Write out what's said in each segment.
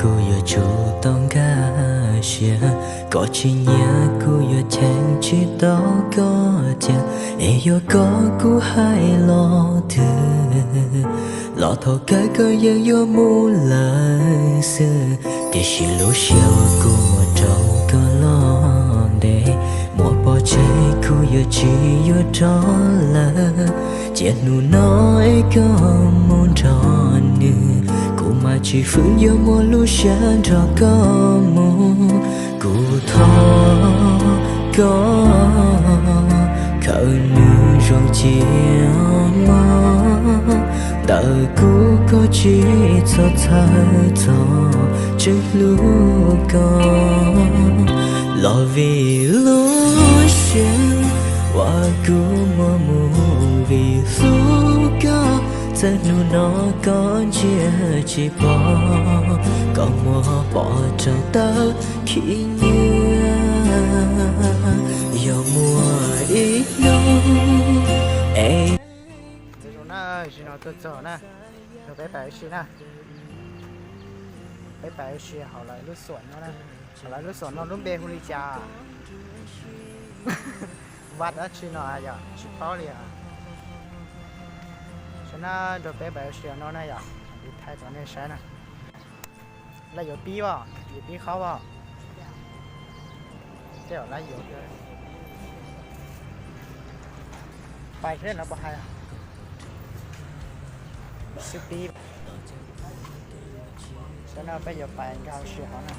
Kuv yuav tsum tau nkag siab, koj tsis nyiam kuv yuav cheem tsis tau koj cia, es yog koj kuv hais los twg los thaum kawg koj yeej yuav mus lawm xwb. Tiam sis lub siab uas kuv muaj rau koj los ntev, muaj pov tseg kuv yuav tsis yuav rov lawm. Cia hnub no es koj mus nrog nws, kuv mam tsis fwb yuav muaj lub siab nrog koj mus. Kuv thov koj khaws nws zoo cia mog, ntawm kuv koj tsis txhob txhawj txog, tseem hlub koj. Los vim lub siab uas kuv muaj mus vim hlub koj, txawm hnub no koj ntsia tsis pom, koj muab pov rau tawm khib nyiab. Yog muaj ib hnub es Zoo na, zaum no tuaj txog na, nrog peb pais ua si na. Peb pais ua si hauv lawv lub xom no na. Hauv lawv lub xom no lub npe hu li cas? Vaj dab tsi no yom, tsis paub li os. Saib na, nrog peb pais ua si no na yom, kuv thaij rau nej saib na. Lawv yuav pib os, yuav pib qhob os. Tej zaum lawv yuav pais thiab no puas hais xwb pib. Saib no peb yuav pais nkag ua si hauv na.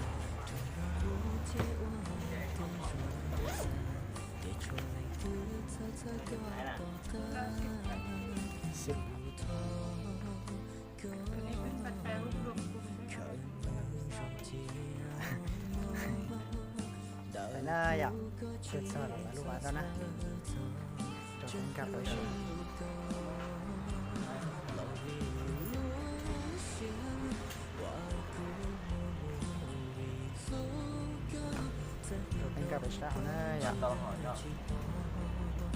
Pais na yom, tuaj txog lawv lub vaj no na, rau peb nkag pais saib. Rau peb nkag pais saib hauv na yom.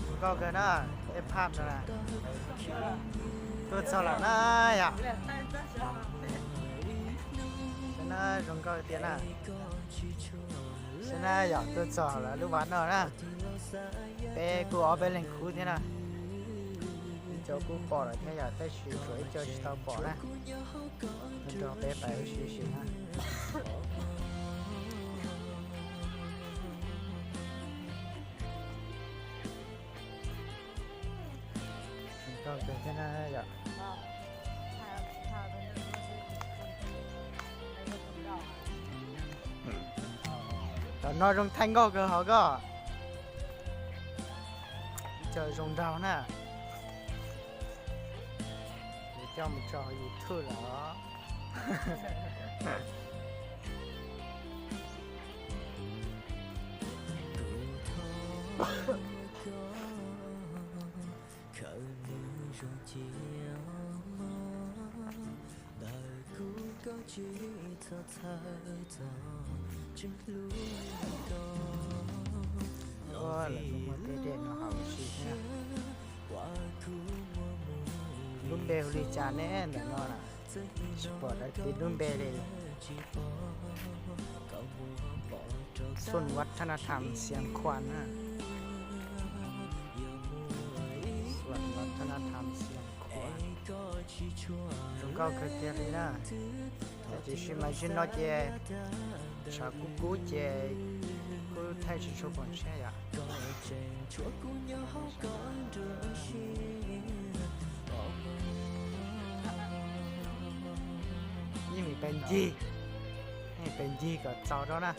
Zoo nkauj kawg na, tej phaj no na. Tuaj txog lawm na yom. Saib na, zoo nkauj tiag na. Saib na yom, tuaj txog lawv lub vaj no na. Peb kuj ob peb leeg khub thiab na. Ib co kuj pom lawm thiab yom, tab sis tshuav ib co tsis tau pom na. Nrog peb pais ua si ua si na. Zoo nkauj kawg thiab na yom. Tam no zoo thaij nkauj kawg hauv koj. Ib co zoo nraug na. Yuav coj mus tso hauv YouTube lawm os. Ua, lawv kuj muaj tej dej no hauv si thiab. Lub npe hu li cas ne ntawm no na? Tsis pom lawv tis lub npe li. Xuân Văn Hóa Thăm Xiên Khuan na. Xuân Văn Hóa Thăm Xiên Khuan. Zoo nkauj kawg kiag li na. Tiam sis mas zaum no ces tshav kub kub ces kuj thaij tsis tshua pom ntshiab yom. Yeej pes ncig, yeej pes ncig kom txaus rau na.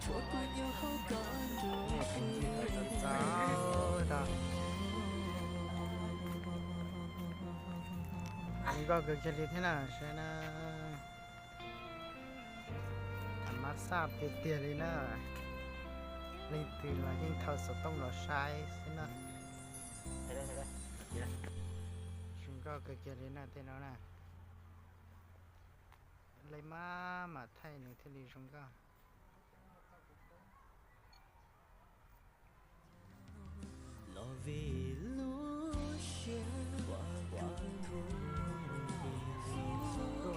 Zoo nkauj kawg kiag li thiab na, saib na. Tham mab xaj tiag tiag li na. Leej twg los yeej thau xov tooj los saib xwb na. Zoo nkauj kawg kiag li na tej no na. Leej mab mas thaij nws thiaj li zoo nkauj. Los vim lub siab uas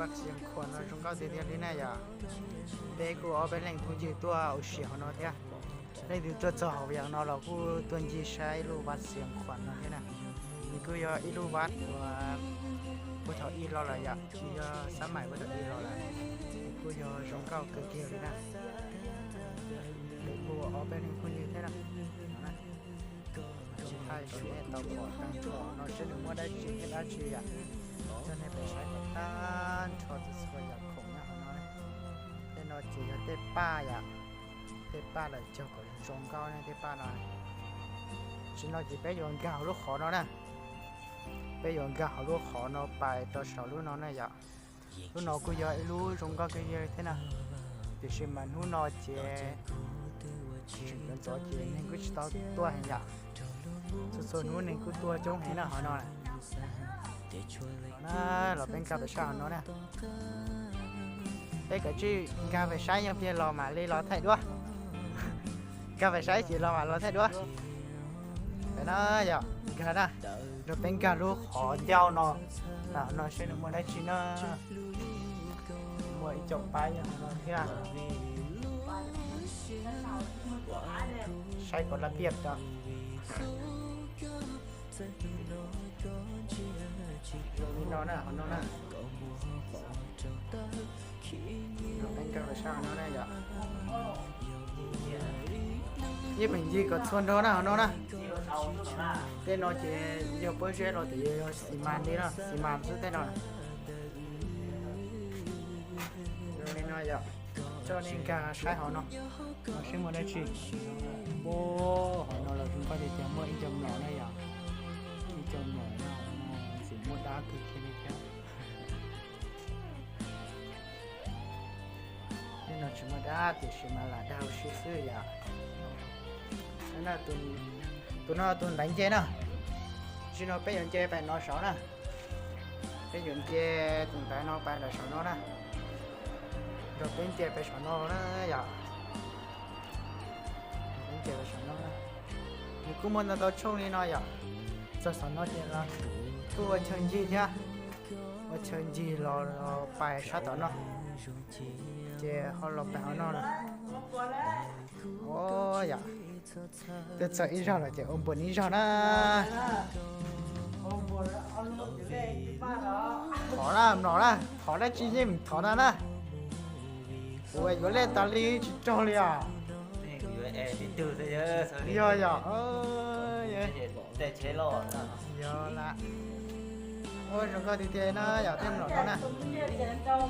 Vaj Xiav Khuam no zoo nkauj tiag tiag li na yom. Peb kuj ob peb leeg phooj ywg tuaj ua si hauv no thiab. Leej twg tuaj txog hauv yam no los kuj tuaj ncig saib lub Vaj Xiav Khuam no thiab na. Nws kuj yog ib lub vaj uas puag thaum ub los lawm yom, tsis yog xab mais puag thaum ub los lawm. Nws kuj yog zoo nkauj kawg kiag li na. Peb kuj ob peb leeg phooj ywg thiab na. Thaij kom nej tau pom tag nrho no seb nws muaj dab tsi thiab dab tsi yom. Coj nej pem saib kom tag nrho txhua txhua yam khoom nyob hauv no. Tej no ces yog tej paj yom, tej paj lawv cog kom zoo nkauj ne tej paj no. Tam sim no ces peb yuav nkag hauv lub qhov no na. Peb yuav nkag hauv lub qhov no pais rau saum lub no na yom. Lub no kuj yog ib lub zoo nkauj kawg kiag thiab na. Tiam sis mas hnub no ces tseem ntxov ntxov ces neeg kuj tsis tau tuaj heev yom. Txhua txhua hnub neeg kuj tuaj coob heev na hauv no. Los na, los peb nkag pem sab hauv no na. Peb kav tsij nkag pem saib yog tiag los mam li los thaij duab. Nkag pem saib ces los mam los thaij duab. Pem no yom, nkag na, nrog peb nkag lub qhov ncauj no, no seb nws muaj dab tsi na. Muaj ib co paib nyob hauv no thiab. Saib kom laj piaj tso. Li no na, hauv no na. Peb nkag los sab hauv no na yom. Yeej meem ncig kom txhua nrho na hauv no na. Tej no ces yog pob zeb los tias yog xi mas li no, xi mas xwb tej no. Li no yom, coj nej nkag saib hauv no, no seb muaj dab tsi. Hauv no los zoo nkauj tiag tiag, muaj ib co mlom na yom. Ib co mlom no, tseem muaj dab kawg kiag li thiab. Tej no tsis muaj dab tiam sis mas lam dag ua si xwb yom. Tus no tus ntaiv nce na. Tam sim no peb yuav nce pem no saud na. Peb yuav nce tus ntaiv no pais lawm saum no na. Nrog peb nce pem saum no na yom. Nce pem saum no. Nws kuj muaj ntau ntau tshooj li no yom. Txog saum no ces los kuj ua chaw ncig thiab. Ua chaw ncig los pais sab tom no. Ces ho los pais hauv no lawm. Yom, twb txog ib zaug lawm ces ua npuas ib zaug na. Thov na, mlom na, thov dab tsi yeej thov na na. Kuv yuav lej tas li tsis raug li os. Yog yom. Yog lawm. Ua zoo nkauj tiag tiag na yom, tej mlom no na. Tej mlom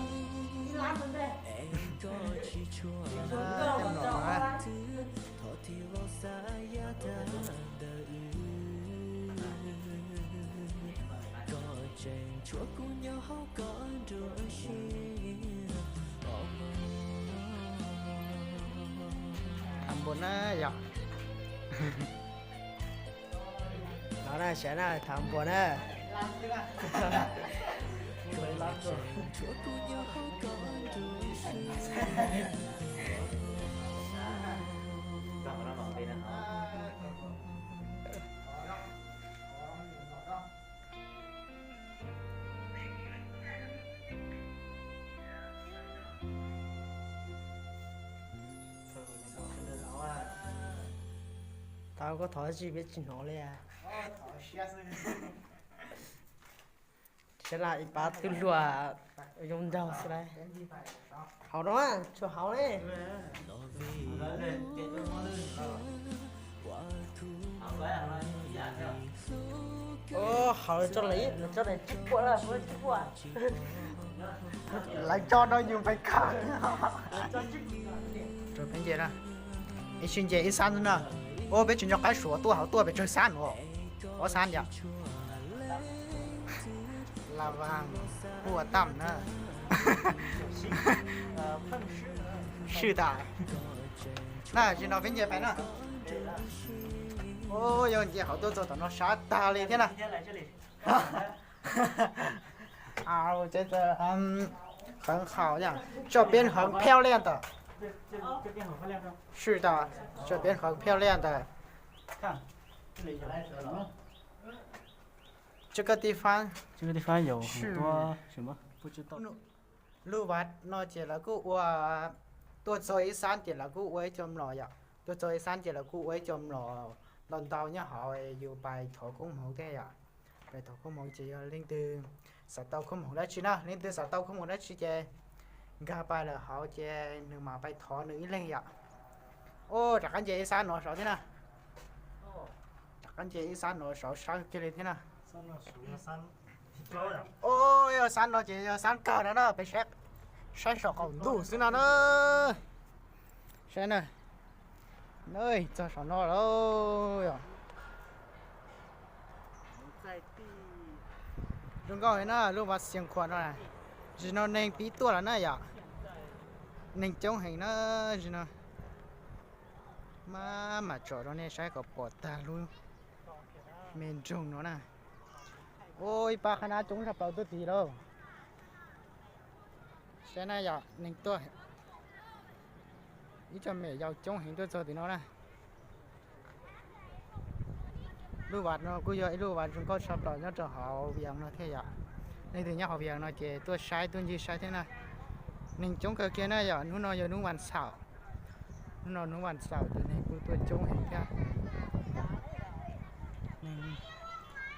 no na. Tham npua na yom. Los na, sawv na, tham npua na. Tau, koj thov tsis peb tsis hnov li. Saib laj ib pab twb luag zoo nraug xwb lauj. Hauv no, tsuas hauv ne. Hauv tso lawv, lawv tso lawv tsib puas, tsib puas. Lawv tso rau yus pais khaws. Rau peb nce na. Ib sij nce ib xab na. Ua peb tsis nco qab suav tuaj hauv tuaj pes tsawg xab no. Ob xab yom. La vas, pua tam na. Swj tas. Na, tsis no peb nce pais na. Ua yog nce hauv tuaj txog tom no sab tag li thiab na. 啊，我觉得，嗯，很好呀，这边很漂亮的。是的，这边很漂亮的。看，这里有什么？这个地方，这个地方有很多什么？不知道。Lub vas no ces lawv kuj ua, tuaj txog ib xab ces lawv kuj ua ib co mlom yom, tuaj txog ib xab ces lawv kuj ua ib co mlom ntau ntau nyob hauv yus pais thov koob hmoov thiab yom. Pais thov koob hmoov ces yog leej twg xav tau koob hmoov dab tsi na, leej twg xav tau koob hmoov dab tsi ces nkag pais lawm hauv ces nws mam pais thov nws ib leeg yom. Ub, rov qab nce ib xab no saud thiab na. Rov qab nce ib xab no saud sab kiag li thiab na. Ub, yog xab no ces yog xab kawg no na, peb saib, saib saum qaum ntuj xwb no na. Saib na, txog saum no lawm yom. Zoo nkauj heev na lub Vaj Xias Khuam no. Zim no neeg pib tuaj lawm na yom. Neeg coob heev na zim no. Maj mam tsom rau nej saib kom pom tag lub me nroog no na. Ub, ib pab qhab nab coob tshaj plaws tuaj tid lauj. Saib na yom, neeg tuaj, ib co me nyuam yaus coob heev tuaj txog tim no na. Lub vas no kuj yog ib lub vas zoo nkauj tshaj plaws nyob rau hauv Vias no thiab yom. Leej twg nyob hauv Vias no ces tuaj saib tuaj ncig saib thiab na. Neeg coob kawg kiag na yom, hnub no yog hnub vas xaum. Hnub no hnub vas xaum ces neeg kuj tuaj coob heev thiab.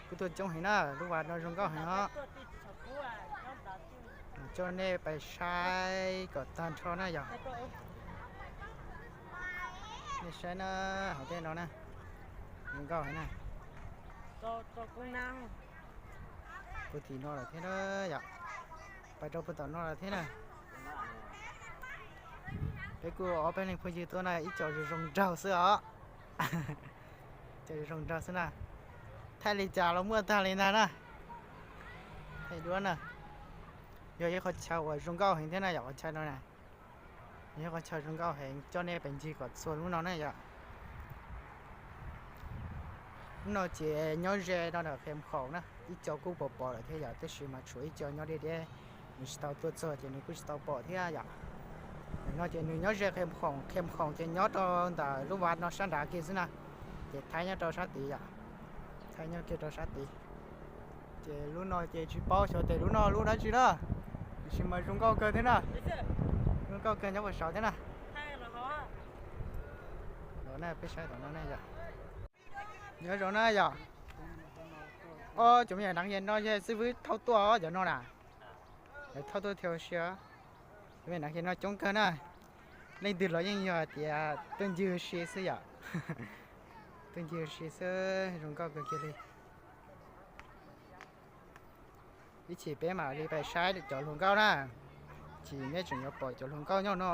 Kuj tuaj coob heev na, lub vas no zoo nkauj heev os. Coj nej pais saib kom tag nrho na yom. Nej saib na, hauv tej no na, zoo nkauj heev na. Puag tim no lawm thiab na yom, pais rau puag tom no lawm thiab na. Peb kuj ob peb leeg phooj ywg tuaj na, ib co zoo zoo nraug xwb os. Co zoo zoo nraug xwb na. Thaij li cas los muaj tag li ntag na. Thaij duab na. Yog ib qhov chaw uas zoo nkauj heev thiab na yom, qhov chaw no na. Yog ib qhov chaw zoo nkauj heev, coj nej pais ncig kom txhua lub no na yom. Lub no ces nyob ze rau ntawm Qhia Khoom na, ib co kuj pom pom lawm thiab yom, tab sis mas tshuav ib co nyob deb deb, nws tsis tau tuaj txog ces nws kuj tsis tau pom thiab yom. Ntawm no ces nws nyob ze Qhia Khoom, Qhia Khoom ces nyob rau ntawm lub vas no sab nrad kiag xwb na, ces Thaib nyob rau sab tid yom, Thaib nyob kiag rau sab tid. Ces lub no ces tsis paub xyov tes lub no lub dab tsi na, tiam sis mas zoo nkauj kawg thiab na, zoo nkauj kawg nyob puag saud thiab na. Los na peb saib tom no na yom. Nyob zoo na yom. Ob, cov me nyuam neeg no yog xib fwb thauj tuaj cov no na. Lawv thauj tuaj thiab ua si. Cov me nyuam neeg no coob kawg na. Leej twg los yeej yog tias tuaj ncig ua si xwb yom. Tuaj ncig ua si xwb, zoo nkauj kawg kiag li. Ib chim peb mam li pais saib cov hluas nkauj na. Chim nej tseem yuav pom cov hluas nkauj nyob no.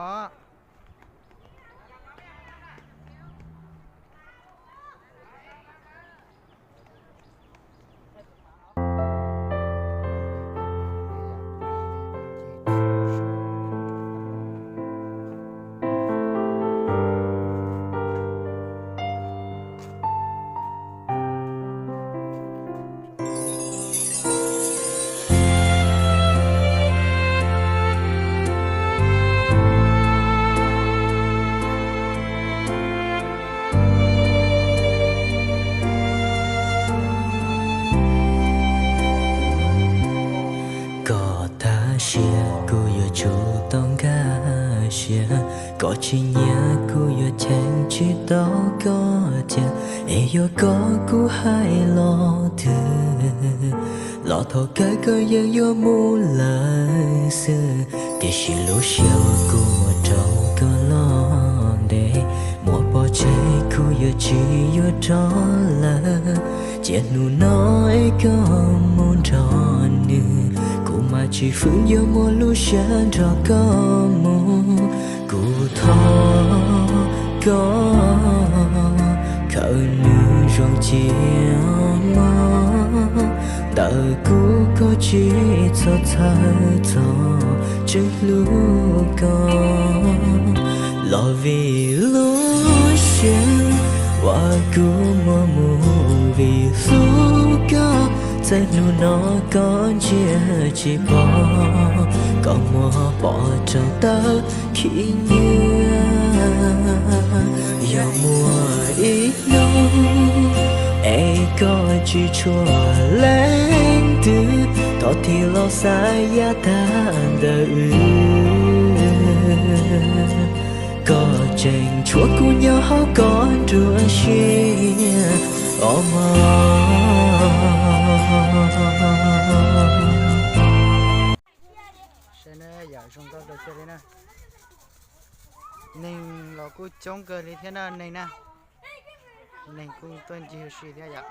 Koj tag siab kuv yuav tsum tau nkag siab, koj tsis nyiam kuv yuav cheem tsis tau koj cia, es yog koj kuv hais los twg los thaum kawg koj yeej yuav mus lawm xwb. Tiam sis lub siab uas kuv muab rau koj los ntev, muab pov tseg kuv yuav tsis yuav rov lawm. Cia hnub no es koj mus nrog nws, kuv mas tsis fwb yuav muab lub siab nrog koj mus. Kuv thov koj khaws nws zoo cia mog, ntawm kuv koj tsis txhob txhawj txog tswv hlub koj. Los vim lub siab uas kuv muab mus vim hlub koj, txawm hnub no koj ntsia tsis pom, koj muab pov rau tawb khib nyiab. Yog muaj ib hnub es koj tsis tshuav leej twg, thov thim los xa yam tag Ntawm wb, koj tseem tshuav kuv nyob hauv koj nruab siab os mog. Saib na yom, zoo nkauj kawg kiag li na. Neeg los kuj coob kawg li thiab na neeg na. Neeg kuj tuaj ncig ua si thiab yom.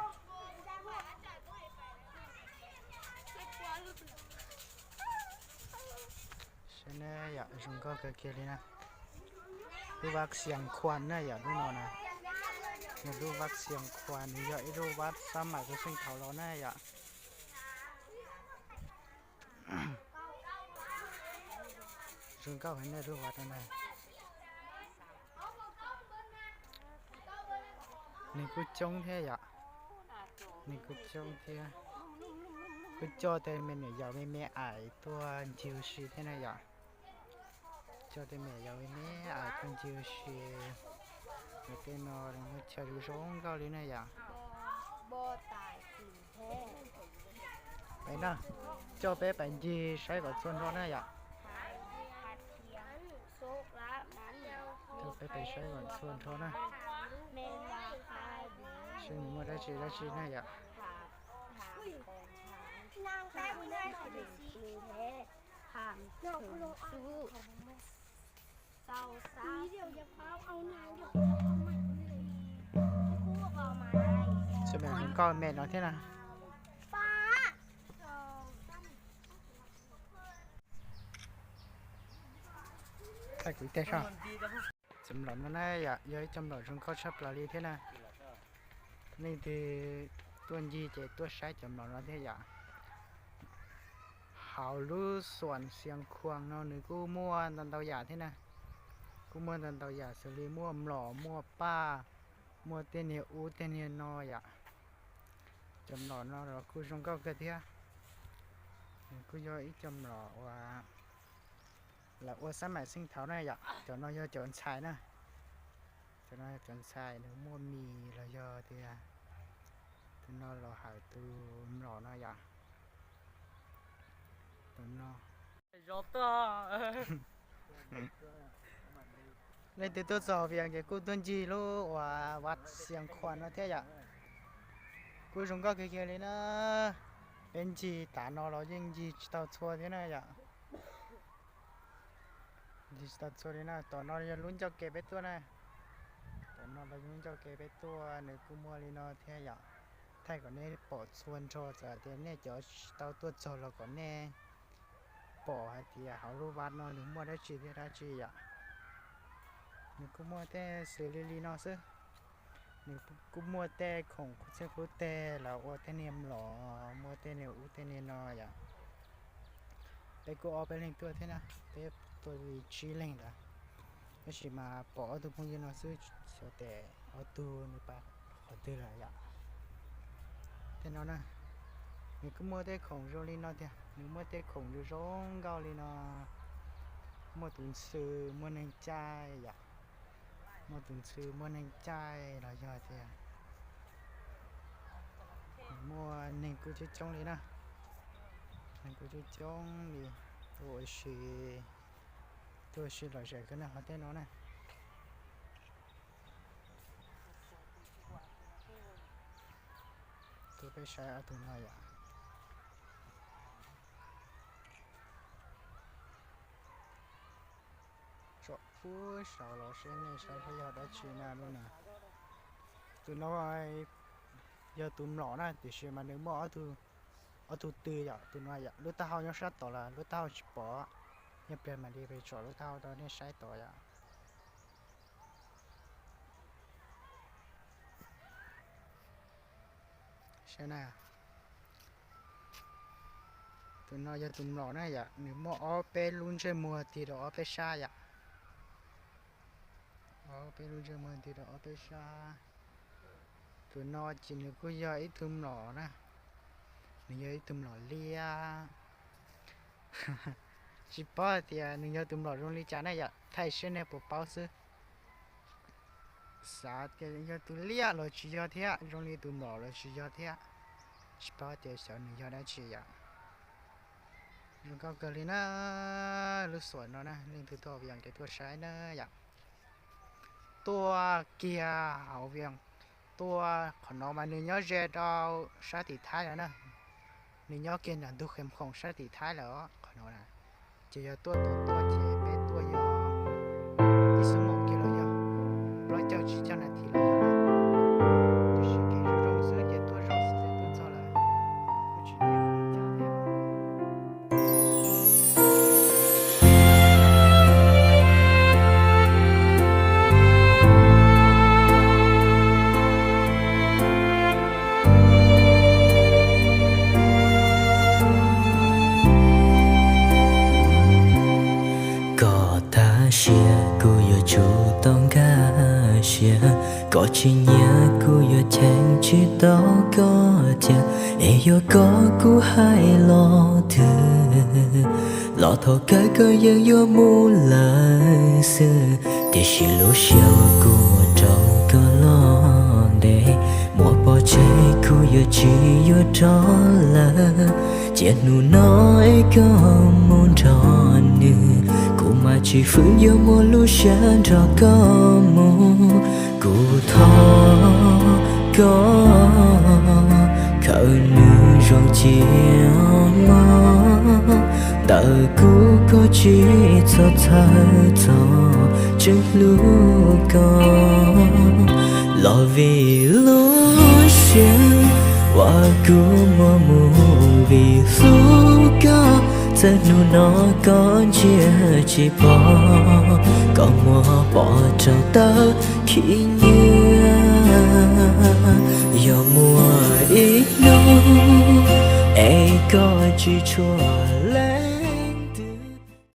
Saib na yom, zoo nkauj kawg kiag li na. Lub vaj Xias Khuas na yom, lub no na. Nws lub vaj Xias Khuas, nws yog ib lub vaj sab maim kuv xeej thaum los na yom. Zoo nkauj heev na lub vaj no na. Neeg kuj coob thiab yom. Neeg kuj coob thiab. Kuj coj tej me nyuam yaus me me aim tuaj ncig ua si thiab na yom. Coj tej me nyuam yaus me me aim tuaj ncig ua si. Tej no muaj chaw zoo zoo nkauj li na yom. Peb na, coj peb pais ncig saib kom txhua nrho na yom. Coj peb pais saib kom txhua nrho na. Saib nws muaj dab tsi dab tsi na yom. Xab me nkauj me no thiab na. Thaij kuv tej soj. Cov mlom no na yom, yog ib cov mlom zoo nkauj tshaj plaws li thiab na. Leej twg tuaj ncig ces tuaj saib cov mlom no thiab yom. Hauv lub xoom Xias Khuas no nws kuj muaj ntau ntau yam thiab na. Kuj muaj ntau ntau yam xws li muaj mlom, muaj paj, muaj tej niag ub tej niag no yom. Cov mlom no los kuj zoo nkauj kawg thiab. Nws kuj yog ib cov mlom uas lawv ua xab maim xeej thaum na yom. Cov no yog cov ntxhais na. Cov no yog cov ntxhais nws muaj mis los yog tias tus no los hawm tus mlom no yom. Tus no. Leej twg tuaj txog Vias ces kuj tuaj ncig lub uas vaj Xias Khuas no thiab yom. Kuj zoo nkauj kiag kiag li na. Peb ncig tas no los yeej ncig tsis tau txhua thiab na yom. Ncig tsis tau txhua li na, tom no yog lub ncauj ke peb tuaj na. Tom no los yog lub ncauj ke peb tuaj, nws kuj muaj li no thiab yom. Thaij kom nej pom txhua nrho, txawm tias nej cov tsis tau tuaj txog los kom nej pom hais tias hauv lub vaj no nws muaj dab tsi thiab dab tsi yom. Nws kuj muaj tej xws li li no xwb. Nws kuj muaj tej khoom qub txhiab qub teg los ua tej niag mlom, muaj tej niag ub tej niag no yom. Peb kuj ob peb leeg tuaj thiab na, peb tuaj li tsib leeg ntawd. Tab sis mas pom ob tug phooj ywg no xwb, xyov tes ob tug nws pais qhov twg lawm yom. Tej no na, nws kuj muaj tej khoom zoo li no tiag, nws muaj tej khoom zoo zoo nkauj li no. Muaj tus ntxhw, muaj neeg caij yom. Muaj tus ntxhw, muaj neeg caij los yog tias muaj neeg kuj coob coob li na. Neeg kuj coob coob li, tuaj ua si, tuaj ua si lom zem kawg na qhov tej no na. Tuaj peb saib ob tug no yom. Tsom puag saud los seb nej saib seb yog dab tsi na lub na. Tus no yog tus mlom na, tiam sis mas nws muaj ob tug tw yom. Tus no yom, lub taub hau nyob sab tod lawm, lub taub hau tsis pom. Nyob pliag mam li pem tsom lub taub hau rau nej saib tod yom. Saib na, tus no yog tus mlom na yom, nws muaj ob peb lub ntsej muag tig rau ob peb sab yom. Ob peb lub ntsej muag tig rau ob peb sab. Tus no ces nws kuj yog ib tug mlom na, nws yog ib tug mlom liab. Tsis paub hais tias nws yog tus mlom zoo li cas na yom, thaij seb nej puas paub xwb. Xav tias yog tus liab los tsis yog thiab, zoo li tus mlom los tsis yog thiab. Tsis paub tias xyov nws yog dab tsi yom. Zoo nkauj kawg li na, lub xuam no na, leej twg tuaj Vias ces tuaj saib na yom. Tuaj kiag hauv Vias, tuaj qhov no mas nws nyob ze rau sab tim Thaib lawm na. Nws nyob kiag nram ntug Khees Khoom sab tim Thaib lawm os, qhov no na. Ces yog tuaj tau tuaj ces peb tuaj yog ib xuab moos kiag los yog plaub caug tsib caug nas this los yog na. Tiam sis kev zoo zoo xwb ces tuaj zoo xwb tuaj txog lawm, kuj tsis ntev. Koj tas sia kuv yuav tsum tau nkag siab, koj tsis nyiam kuv yuav cheem tsis tau koj cia, es yog koj kuv hais los twg los thaum kawg koj yeej yuav mus lawm xwb. Tiam sis lub siab uas kuv muaj rau koj los ntev, muab pov tseg kuv yuav tsis yuav rov lawm. Cia hnub no es koj mus nrog nws, kuv mas tsis fwm yuav muaj lub siab nrog koj mus. Kuv thov koj khaws nws zoo cia mog, ntawm kuv koj tsis txhob txhawj txog, tseem hlub koj. Los vim lub siab uas kuv muaj mus vim hlub koj, txawm hnub no koj ntsia tsis pom, koj muab pov rau tawb khib nyiab. Yog muaj ib hnub es koj tsis tshua le